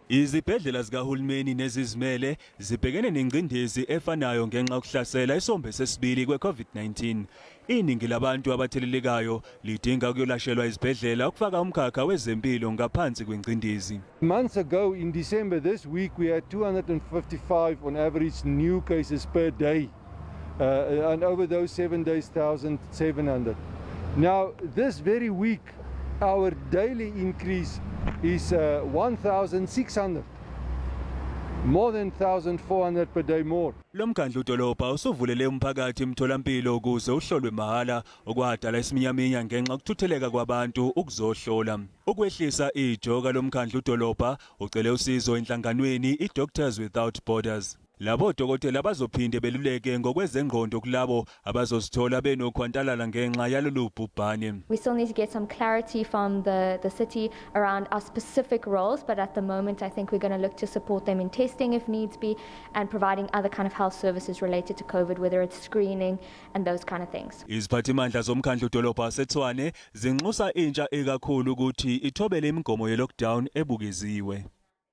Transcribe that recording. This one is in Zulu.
Izibhedlela zikahulumeni nezizimele zibhekene nengcindezi efanayo ngenxa yokuhlasela isombe sesibili kwe-COVID-19. Iningi labantu abathelelekayo lidinga ukuyolashelwa ezibhedlela ukufaka umkhakha wezempilo ngaphansi kwengcindezi. Months ago in December this week we had 255 on average new cases per day. And over those 7 days, 1,700. Now, this very week, our daily increase is 1,600. More than 1,400 per day more. Lo mkhandlu dolobha usuvulele umphakathi emtholampilo ukuze uhlolwe mahhala, okwadala isiminyaminya ngenxa yokuthutheleka kwabantu ukuzohlola. Ukwehlisa ijoka, lomkhandlu dolobha ucele usizo enhlanganweni iDoctors Without Borders. Labo dokotela bazophinde beluleke ngokwezengqondo kulabo abazozithola benokhwantalala ngenxa yalolu bhubhane. We still need to get some clarity from the city around our specific roles, but at the moment, I think we're going to look to support them in testing if needs be and providing other kind of health services related to COVID, whether it's screening and those kind of things. Iziphathimandla zomkhandlu dolobha waseTshwane zinxusa intsha ekakhulu ukuthi ithobele imigomo ye-lockdown ebukeziwe.